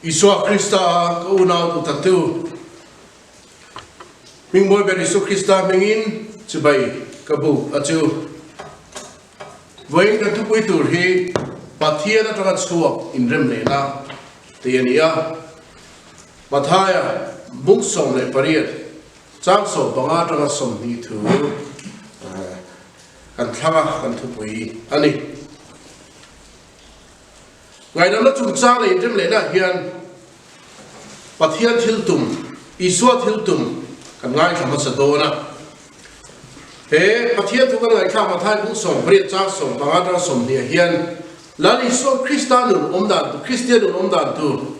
Isua Krista a ka unau duhtak te u, Hmingmawi ber Isu Krista hmingin chibai ka buk a chu. Vawiin kan thupui tur hi Pathian atanga chhuak inrem lehna tih a ni a. Mathaia bung 18 chang 15 atanga 20 thu kan thlang a, kan thupui a ni. Ngaihdamna chungchang leh inrem lehna hian Pathian thil tum, Isua thil tum kan ngaithla hmasa dawn a. He Pathian thu kan ngaihthlak Mathai bung 18 chang 15 atanga 20 ah hian Lal Isua Krista nun awm dan tur, Kristian nun awm dan tur,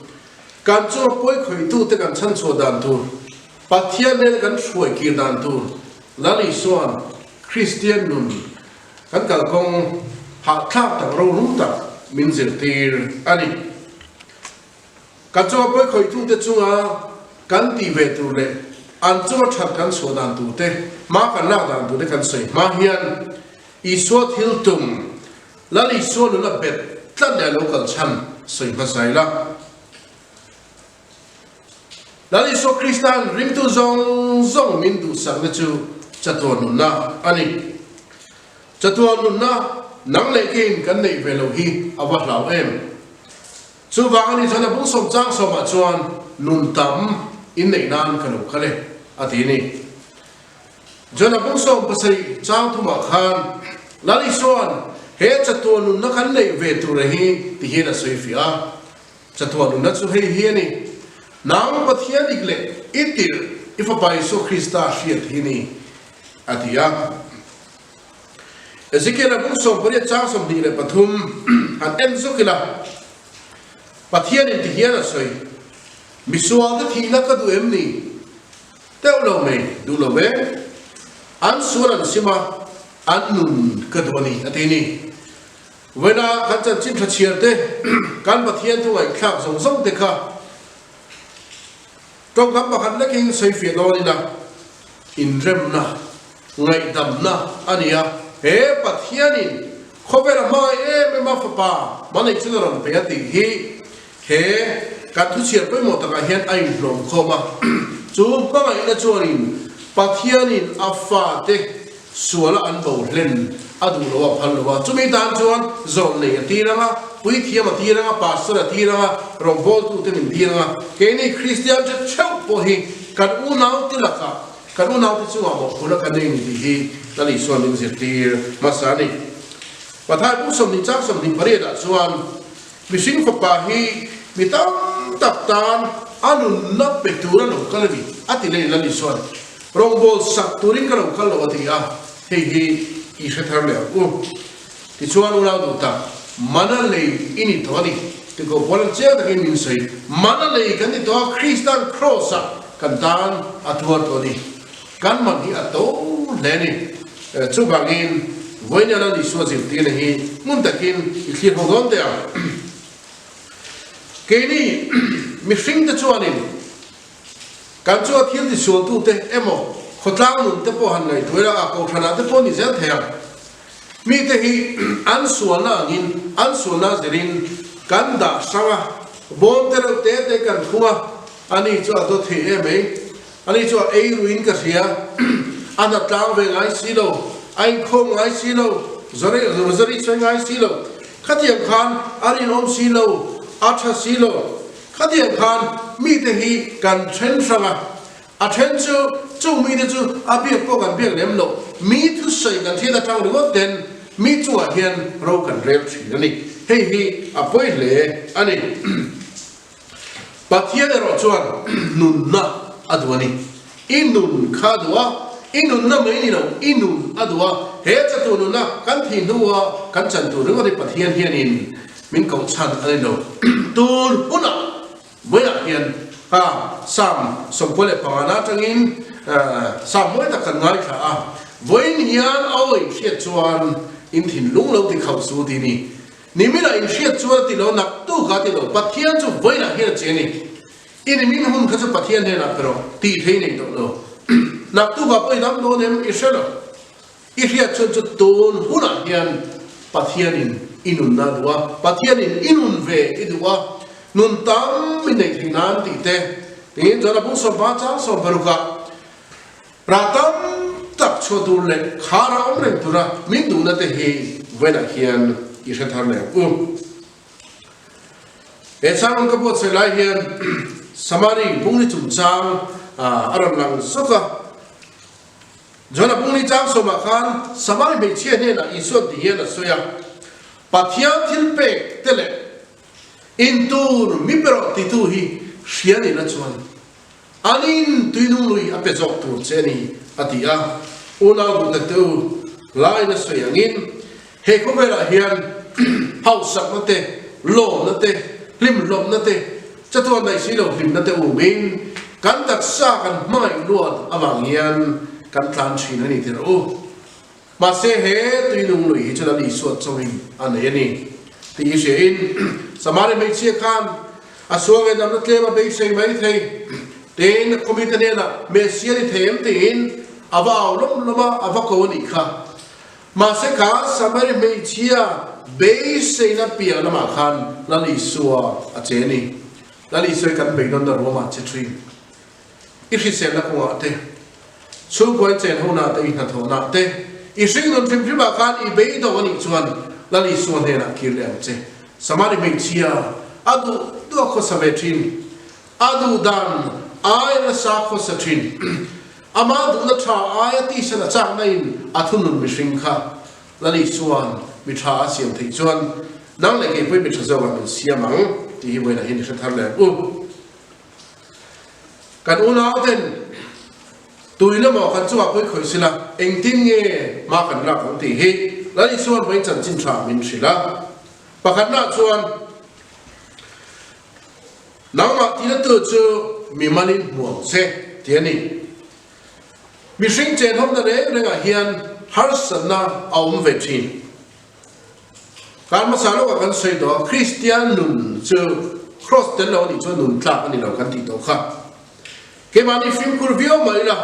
kan chunga pawi khawihtu te kan chhanchhuah dan tur, Pathian nena kan hruai kir dan tur, Lal Isua'n Kristian nun Kan kalkawng hahthlak tak rorum tak min zirtir a ni. Kan chunga pawi khawihtute chunga kan tih ve tur leh an chunga that kan chhuah dan tur te, hma kan lak dan tur te kan sawi hma hian Isua thil tum, Lal Isua nuna bet tlat leh a lo kal chhan sawi hmasa ila. Lal Isua Krista'n ringtu zawng zawng min duhsakna chu chatuan nunna a ni. Chatuan nunna nang leh keiin kan neih ve loh hi a va hlau em? Chuvang a nih chuan a bung sawm chang sawmah chuan nun tam inneih nan ka lo kal e, a ti a ni. John a bung 70 chang thumah khan Lal Isua'n he chatuan nunna kan neih ve tura hi ti hian a sawi fiah a. Chatuan nunna chu hei hi a ni, Nang Pathian dik leh i tirh i Fapa Isua Krista hriat hi ni, a ti a. Ezekiel-a bung 18 chang 23 han en zuk ila, Pathianin ti hian a sawi, Misualte thihna ka duh em ni? Teuh lo mai, duh lo ve. An sual an sim a, an nun ka duh a ni, a ti a ni. Vawiina kan chanchin tha chhiar te, kan Pathian thu ngaihthlak zawng zawng te kha tawngkam pakhat lekin sawi fiah dawn ila, inremna, ngaihdamna a ni a. He Pathianin khawvela hmangaih em em a fapa hmangaih chu a rawn pe a tih hi he kan thu chhiar pawimawh takah hian a inhlawm khawm a. Chu hmangaihna chuanin Pathianin a fate Suala an bo hlen a duh lo a phal lo a, chumi tan chuan zawrh nei a tir ang a, puithiam a tir ang a, pastor a tir ang a, rawngbawltute min tir ang a, keini Kristian che theuh pawh hi kan unaute lakah, kan unaute chungah mawhphurhna kan nei ni tih hi Lal Isua min zirtir hmasa a ni. Pathai bung 20 chang 28 ah chuan mihring fapa hi mi tam tak tan a nunna pe tur a lo kal a ni a ti leh Lal Isua'n. Rawngbawl sak turin ka lo kal lo a ti a, hei hi i hre thar leh ang u. Tichuan unau duh tak, mana lei i ni tawh a ni. Tiko pawl an chiang takin min sawi, mana lei kan ni tawh a, Kristan Kraws-ah kan tan a tuar tawh a ni. Kan man hi a to hle a ni. Chuvangin vawiin Lal Isua zirtirna hi hmun takin i thlir ho dawn teh ang. Keini mihringte chuanin Kan chu a thil tisualtute emaw khawtlang nun te pawh han ngaihtuah ila a kohhranah te pawh ni zel thei ang. Mite hi an sualna angin an sualna zirin kan dah hrang a, bawm te reuh te te kan phung a, ani chu a dawt thei em mai, ani chu a ei ruin ka hria, a hna tlang ve ngai si lo, a inkhawm ngai si lo, zari zari sawi ngai si lo, khatiang khan a rinawm si lo, a tha si lo. Khatiang khan mite hi kan then hrang a, a then chu chung mite chu a biak pawh kan biak lem loh, mi thusawi kan hriat atang ringawt ten mi chungah hian ro kan rel thin a ni. Hei hi a pawi hle a ni. Pathian erawh chuan nunna a duh a ni. I nun kha a duh a, i nunna mai ni lo, i nun a duh a. He chatu nunna kan thih hnua kan chan tur ringawt hi Pathian hianin Min koh chhan a ni lo. Tun hunah vawiah hian kha Psalm 95 na atangin Psalm mawi tak kan ngaithla a, vawiin hian a aw inhriat chuan in thinlung lo ti khauh su ti ni. Niminah inhriat chuan a ti lo, naktuk a ti lo, Pathian chu vawiinah hian a che a ni. I nimin hun kha chu Pathian hnenah pe rawh tih thei nei tawh lo. Naktukah pawh i dam dawn em i hre lo. I hriat chun chu tun hunah hian Pathianin i nunna a duh a, Pathianin i nun ve i duh a. Nun tam i neih theih nan tih te tiin chuan a bung sawmpa chang sawmparukah rah tam tak chhuah tur leh khar a awm reng tura min duhna te hi vawiinah hian i hre thar leh ang u. He sermon ka buatsaih lai hian Samari bungni chungchang a rawn lang zawk a. John-a bungni chang sawmah khan Samari hmeichhia hnenah Isua'n ti hian a sawi a, Pathian thilpek te leh intur mi pe rawh titu hi hria nihna chuan anin tuinung lui a pe zawk tur che a ni, a ti a. Unau duhtak te u, lain a sawi angin he khawvelah hian hausakna te, lawmna te, hlimhlawmna te, chatuan daih si lo hlimna te umin kan taksa kan hmangaih luat avang hian kan tlan thin a ni tirh u. Mahse he tuinung lui hi chu Lal Isua chawin a nei a ni tih hi hria in Samari hmeichhia khan a sual ngaihdamna tlem a beisei mai thei. Tin, khawmite hnenah Messia ni thei em tiin a va au lawm lawm a, a va ko a nih kha. Mahse kha Samari hmeichhia beiseina piah lamah khan Lal Isua a che a ni. Lal Isua hi kan beidawnna ruamah che thin. I hriselna kawngah te, chhungkaw in chen honah te, i hnathawhnah te, i hringnun hrim hrimah khan i beidawng a nih chuan Lal Isua hnenah kir leh ang che. Samari hmeichhia a duh duh a khawsa ve thin. A duh dan aia nasa khawsa thin. Amah duhna tha aia tisan a chakna in a thunun mihring kha Lal Isua'n mi tha a siam theih chuan nang leh keipui mi tha zawkah min siam ang tih hi vawiinah hian i hre thar leh ang u. Kan unauten tuin emaw kan chungah pawi khawih sila engtin nge hma kan lak ang tih hi Lal Isua'n vawiin chanchin tha min hrilh a. Pakhatnaah chuan Nangmah tinatu chu mi malin hmu ang che tih a ni. Mihring chenhawmna reng rengah hian harsatna a awm ve thin. Kan hmasa lawkah kan sawi tawh a, Kristian nun chu Kraws tel lo a nih chuan nun tlak a ni lo kan tih tawh kha. Keimahni fimkhur viau mah ila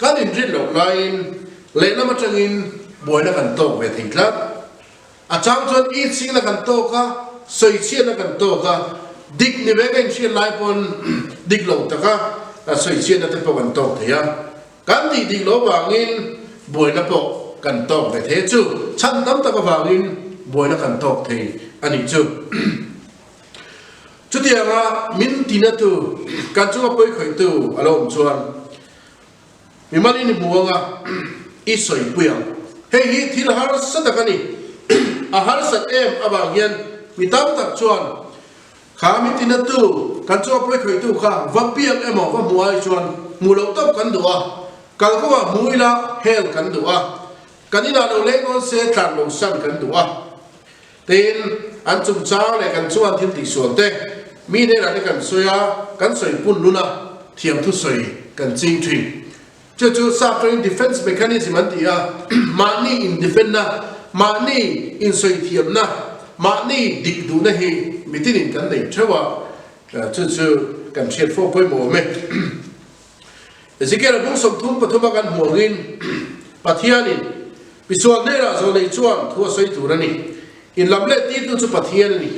kan inrin loh laiin lehlam atangin buaina kan tawk ve thei tlat. A chang chuan i chingna kan tawk a, sawichhiatna kan tawk a, dik ni ve ka inhriat lai pawn dik lo taka sawichhiatna te pawh kan tawk thei a. Kan tih dik loh vangin buaina pawh kan tawk ve thei a chu chhan tam tak avangin buaina kan tawk thei a nih chu. Chutianga min tinatu kan chunga pawikhawihtu a lo awm chuan Mimal in i hmu anga i sawipui ang. Hei hi thil harsa tak a ni. A harsat em avang hian mi tam tak chuan kha mi tinatu kan chunga pawi khawitu kha va piak emaw va hmu ai chuan hmuh loh tawp kan duh a, kalkawngah hmu ila hel kan duh a, kan inah lo leng dawn se tlan lo san kan duh a. Tin, an chungchang leh kan chunga an thil tihsual te mi hnenah te kan sawi a, kan sawi pun lun a, thiamthu sawi kan ching thin. Chu chu sap tawngin defence mechanism an ti a, mahni in defend na, mahni insawi thiamna, mahni dik duhna hi mitinin kan nei theuh a, chu chu kan hriat fo pawimawh awm e. Ezekiel-a bung 33 a kan hmuh angin Pathianin Misual hnenah zawlei chuan thu a sawi tur a ni. Inlam leh tirtu chu Pathian a ni.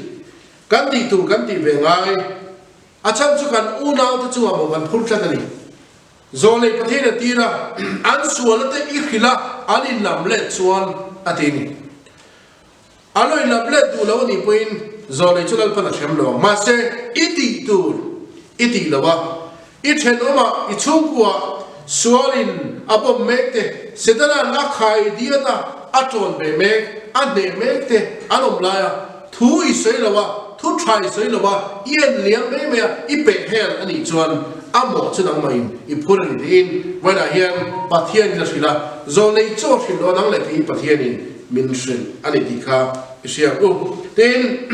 Kan tih tur kan tih ve ngai. A chhan chu kan unaute chungah maw kan phur tlat a ni. Zawlei Pathian a tir a, an sualna te i hrilh a, an inlam leh chuan a ti a ni. A lo inlam let duh lo a nih pawhin zawlei chu Lalpan a hrem lo ang. Mahse, i tih tur i tih lo a, i thenawmah, i chhungkuah sualin a bawm mek te, Setana'n a khai diat a, a tawn ve mek, a hneh mek te an awm lai a, thu i sawi lo a, thu tha i sawi lo a, i en liam mai mai a, i peh hel a nih chuan a mawh chu nangmahin i phur a ni tiin vawiinah hian Pathianin a hrilh a, zawlei chaw hrilh lo a nang leh kei Pathianin min hrilh a ni tih kha i hria ang u. Tin,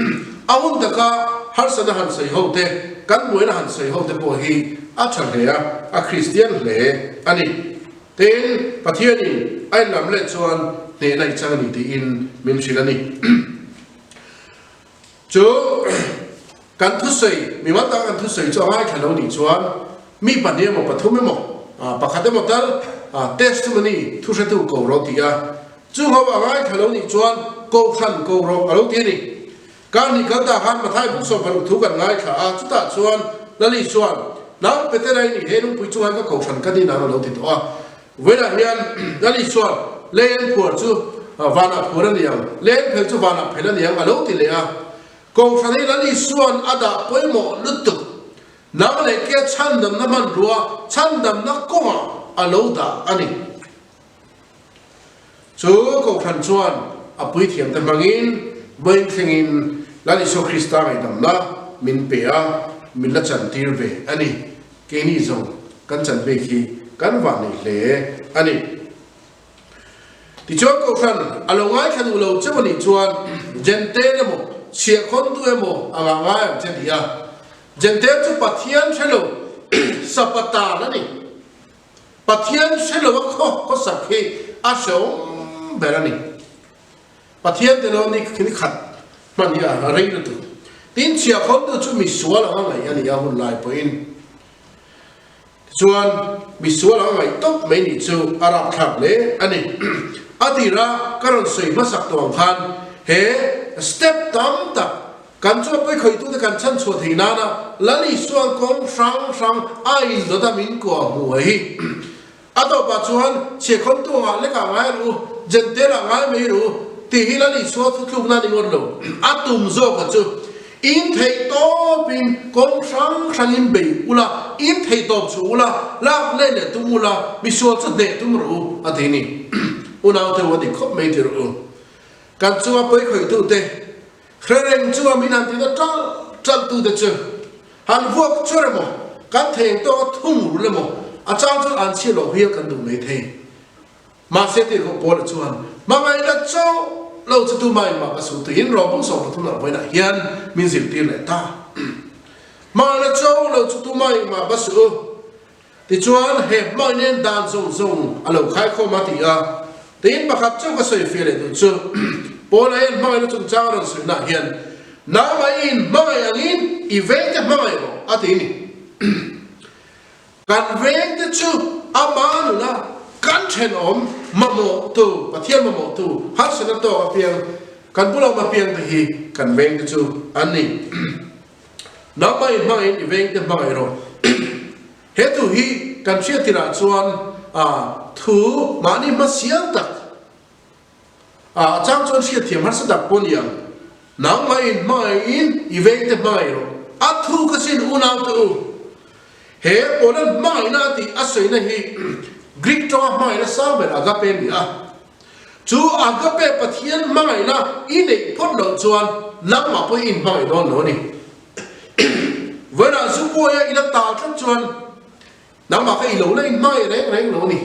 a hun taka harsatna han sawi ho te, kan buaina han sawi ho te pawh hi a tha hle a, a Kristian hle a ni. Tin, Pathianin a inlam leh chuan hnehna i chang a ni tiin min hrilh a ni. Chu kan thusawi, mimal taka kan thusawi chu a ngaithla lo nih chuan mi pahnih emaw pathum emaw, pakhat emaw tal testimony, thuhretu ko rawh ti a, chung ho a ngaithla lo nih chuan kohhran ko rawh a lo ti a ni. Kar hnih kal tah khan Mathai buk 60 thu kan ngaithla a, chutah chuan Lali chuan, Nang Petera i nih he lungpui chungah ka kohhran ka din ang a lo ti tawh a. Vawiinah hian Lali chuan, Lei an phuar chu vanah phuar a ni ang, lei an phel chu vanah phel a ni ang a lo ti leh a. Kohhran hi Lali chuan a dah pawimawh lutuk. Nang leh ke chhandamna hmanrua chhandamna kawngah a lo dah a ni. Chu Kohhran chuan a puithiamte hmangin vawiin thlengin Lal Isua Krista ngaihdamna min pe a, min la chantir ve a ni. Keini zawng kan chan bik hi kan vah nei hle a ni. Tichuan Kohhran a lo ngaithla duh lo cheu a nih chuan Jentail emaw chhiahkhawntu emaw a ngah ngai ang che ti a. Jentail chu Pathian hre lo sapatan a ni. Pathian hre lo a khaw khawsak hi a hreawm ber a ni. Pathian te lo ni ni khat hman hi a rei lutuk. Tin chhiahkhawntu chu misual anga ngaih a ni a hun lai pawhin. Tichuan, misual anga ngaih tawp mai nih chu a rapthlak hle a ni. A tira ka rawn sawi hmasak tawh ang khan he step tam tak kan chu a pawikhawitute kan chhan chhuah theih nana Lal Isua'n kawng hrang hrang a indawt a min kuah hmuh a hi. A tawpah chuan chhiahkhawntu angah lekah ngai rawh u, Jentail-ah ngai mai rawh u tih hi Lal Isua thutlukna a ni ngawt lo. A tum zawka chu in theih tawpin kawng hrang hrangin bei ula, in theih tawp chhuh ula, lak let leh tum ula, misual chu hneh tum rawh u a ti ni. Unaute u a dik khawp mai ti rawh u. Kan chunga pawikhawitute hre reng chunga min han tina ṭalh ṭalhtute chu han vuak chur emaw, kan thei eng tawka thung rul emaw, a chang chuan an chhiat loh hial kan duh mai thei. Mahse tirhkoh Paula chuan, Hmangaihna chauh lo chu tumah in mah ka su tiin Rom bung 13 ah vawiinah hian min zirtir leh ta. Hmangaihna chauh lo chu tumah in mah ka su. Tichuan he hmangaihna dan zawng zawng a lo khaikhawm a ti a. Tiin pakhat chauh ka sawi fiah leh duh chu, Paula hian hmangaihna chungchang a rawn sawinaah hian, Nangmah i inhmangaih angin i vengte hmangaih rawh a ti ni. Kan vengte chu ama nuna kan thenawm mamawhtu, Pathian mamawhtu, harsatna tawk apiang, kan bula awm apiangte hi kan vengte chu an ni. Nangmah i hmangaihin i vengte hmangaih rawh. He thu hi kan hriattirah chuan thu mahni hmasial tak, A chang chuan hriatthiam harsa tak pawh ni ang. Nangmah in hmangaihin i vengte hmangaih rawh. A thu ka sin unaute u. He Poland hmangaihna a tih a sawina hi Greek tawnga hmangaihna sang ber agape a ni a. Chu agape Pathian hmangaihna i neih phawt loh chuan nangmah pawh i inhmangaih dawn lo a ni. Vawiinah zu buaia i la tal tlat chuan Nangmah kha i lo la inhmangaih reng reng lo a ni.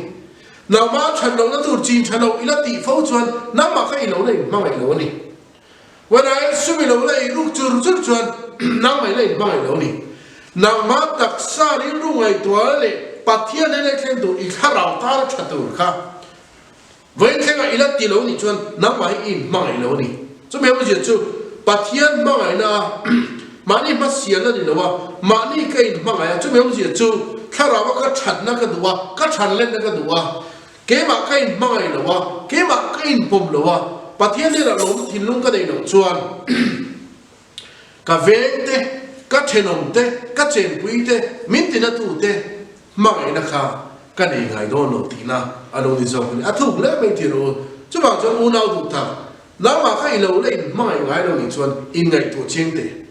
Nangmah a that lohna tur chin tha lo i la tih fo chuan nangmah kha i lo la inhmangaih lo a ni. Wena sum i lo la ei ruk chur chur chuan nangmah i la inhmangaih lo a ni. Nangmah taksa rilru ngaihtuahna leh Pathian hnena i thleng tur i thlarau tana tha tur kha Vawiin thlengah i la ti lo nih chuan nangmah hi i inhmangaih lo a ni. Chumi awmzia chu Pathian hmangaihna a mahni hmasialna ni lo a, mahni ka inhmangaih a, chumi awmzia chu thlarau a ka thatna ka duh a, ka thanlenna ka duh a, keimah ka inhmangaih lo a, keimah ka inpawm lo a, Pathian hnenah lawmna thinlung ka neih loh chuan ka vengte, ka thenawmte, ka chenpuite, min tinatute Hmangaihna kha ka nei ngai dawn lo tihna a lo ni zawk a ni. A thuk hle mai tih rawh u. Chuvang chuan unau duh tak, nangmah kha i lo la inhmangaih ngai lo nih chuan inngaihtuah chiang teh.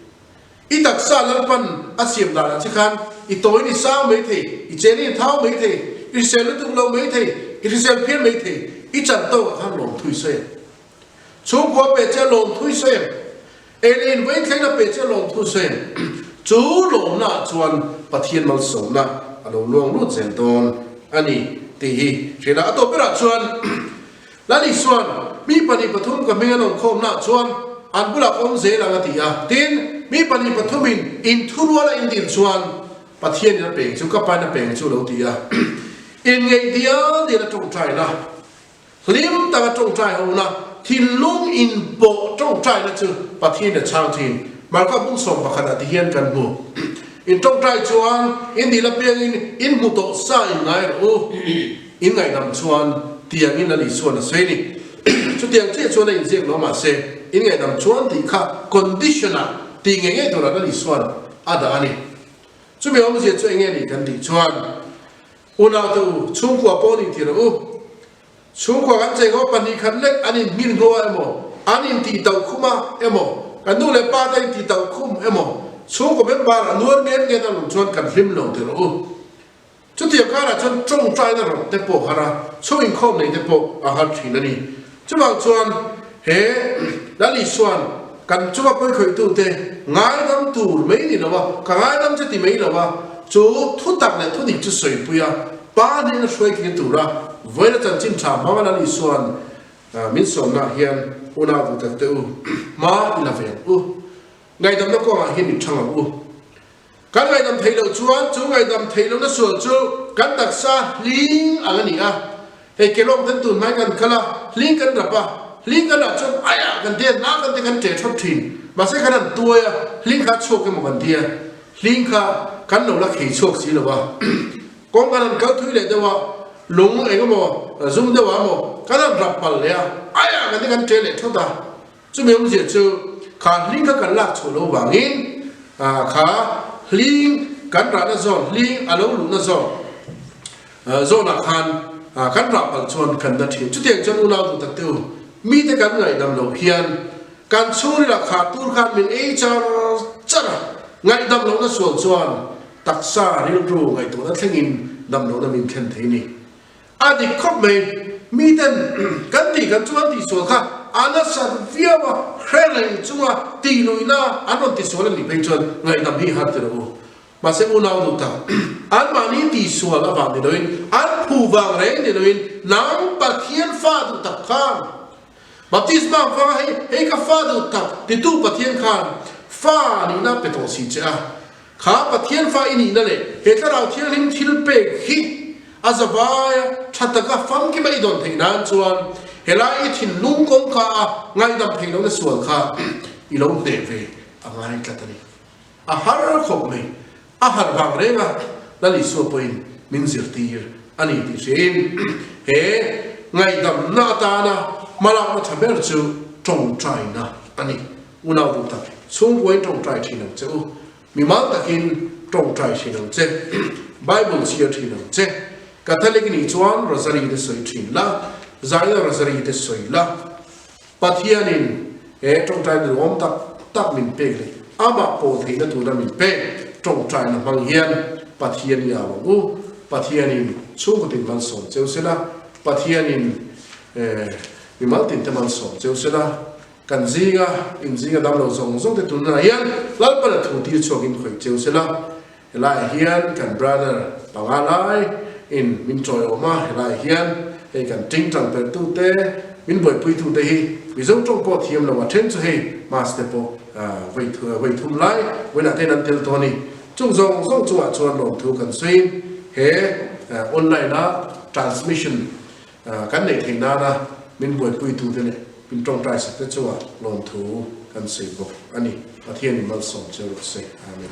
I taksa Lalpan a siam danah che khan i tawiin i sang mai thei, i chenin i thau mai thei, i hrisel lutuk lo mai thei, i hrisel phian mai thei, i chan tawkah khan lawmthu i sawi ang. Chhungkua pe che lawmthu i sawi ang. Ei leh in vawi thleng a pe che lawmthu sawi ang. Chu lawmna ah chuan Pathian malsawmna a lo luang lut zel dawn a ni tih hi hrilh a. A tawp berah chuan Lal Isua'n mi pahnih pathum ka hming an awm khawmna ah chuan an bulah ka awm zel ang a ti a. Tin, mi pahnih pathumin inthurual a indil chuan Pathianin a peng chu ka pain a peng chu a lo ti a. Inngeih dial dial a tawngtaina. Hlim taka tawngtai hona, thinlung inpawh tawngtaina chu Pathian a chhang thin. Marka bung 11 ah ti hian kan hmu. In tawngtai chuan in dil apiangin in hmu tawh sa in ngai rawh u. In ngaihdam chuan tiangin Lal Isuan a sawi ni. Chutiang chiah chuan a inziak lo mahse. In ngaihdam chuan tih kha condition ah tih ngei ngei turah Lal Isua'n a dah a ni. Chumi awmzia chu enge ni kan tih chuan, Unaute u, chhungkua pawh ni ti rawh u. Chhungkua kan chei ho 2 khat lek an in hmil hnuah emaw, an in tih tauh khum a emaw, kan nu leh pa te in tih tauh khum emaw, chhungkaw member a nuar ngen ngen a lung chuan kan hlim lo ti rawh u. Chutiang karah chuan tawngtaina rawt te pawh har a, chhung inkhawm nei te pawh a har thin a ni. Chuvang chuan he Lal Isua'n kan chunga pawikhawih-tute ngaidam tur mai ni lo a, ka ngaidam che ti mai lo a, chu thutak leh thudik chu sawipui a, Pa hnena hruai kir tura vawiina chanchin tha hmanga Lal Isua'n min sawmnaah hian unau duhtak te u, hma i la ve ang u. Ngaihdamna kawngah hian i thang ang u. Kan ngaihdam theih loh chuan chu ngaihdam theih lohna sual chu kan taksa hling ang a ni a. Hei kelawng ten tun hmai kan kal a, hling kan rap a, hling kan rah chuan aiah kan tia na kan te kan ṭe ṭhawt ṭhin. Mahse kan han tuai a, hling kha a chhuak emaw kan tia, hling kha kan lo la khei chhuak si lo a. Kawng kan han kal thui leh deuh a, lung eng emaw zum deuh ah emaw kan han rap palh leh a, aiah kan te kan ṭe leh ṭhawt a. Chumi awmzia chu kha hling kha kan lak chhuah loh vangin kha hling kan rahna zawn, hling a lo luhna zawn zawnah khan kan rah palh chuan kan na thin. Chutiang chuan unau duh tak te u, mite kan ngaihdam loh hian kan chhungrilah kha tur khan min ei char char a, ngaihdam lohna sual chuan taksa rilru ngaihtuahna thlengin dam lohna min thlen thei a ni. A dik khawp mai, miten kan tih kan chuan tihsual kha a nasat viau a, hre reng chunga tih luihna an rawn tisual a nih phei chuan ngaihdam hi har ti rawh u. Mahse unau duh tak, anmahni tihsual avang ni loin, an phu vang reng ni loin nang Pathian fa duh tak khan Baptisma ang vanga hei hei ka fa duh tak titu Pathian khan fa nihna pe tawh si che a, Kha Pathian fa i nihna leh he Thlarau Thianghlim thil pek hi a zavaia tha taka famkima i dawn theih nan chuan helai i thinlung kawngka a ngaihdam theih lohna sual kha i lo hneh ve a ngai tlat a ni. A har khawp mai. A har vang reng a, Lal Isua pawhin min zirtir a ni tih hriain he ngaihdamna atana hmalakna tha ber chu tawngtaina a ni. Unau duh tak, chhungkuain tawngtai thin ang che u. Mimal takin tawngtai thin ang che. Bible chhiar thin ang che. Catholic nih chuan Rosary te sawi thin la, Zaina Rosary te sawi la. Pathianin he tawngtaina duhawm tak tak min pek leh amah pawh theihna tura min pek tawngtaina hmang hian Pathian i au ang u. Pathianin chhungkaw tin malsawm cheu sela, Pathianin mimal tinte malsawm cheu sela. Kan zinga in zinga damlo zawng zawng te tunah hian Lalpana thu tir chhuakin khawih cheu sela, helaiah hian kan brother panga lai in min tawiawm a, helaiah hian hei kan tingtang perh tu te, min buaipui tu te hi Mizo tawng pawh thiam lo a then chu hei mass te pawh vawi thum lai vawiinah te hian an tel tawh a ni. Chung zawng zawng chungah chuan lawmthu kan sawiin he online a transmission Kan neih theih nana min buaipuitute leh min tawngtaisak te chungah lawmthu kan sawi bawk a ni. Pathianin malsawm che rawh se. Amen.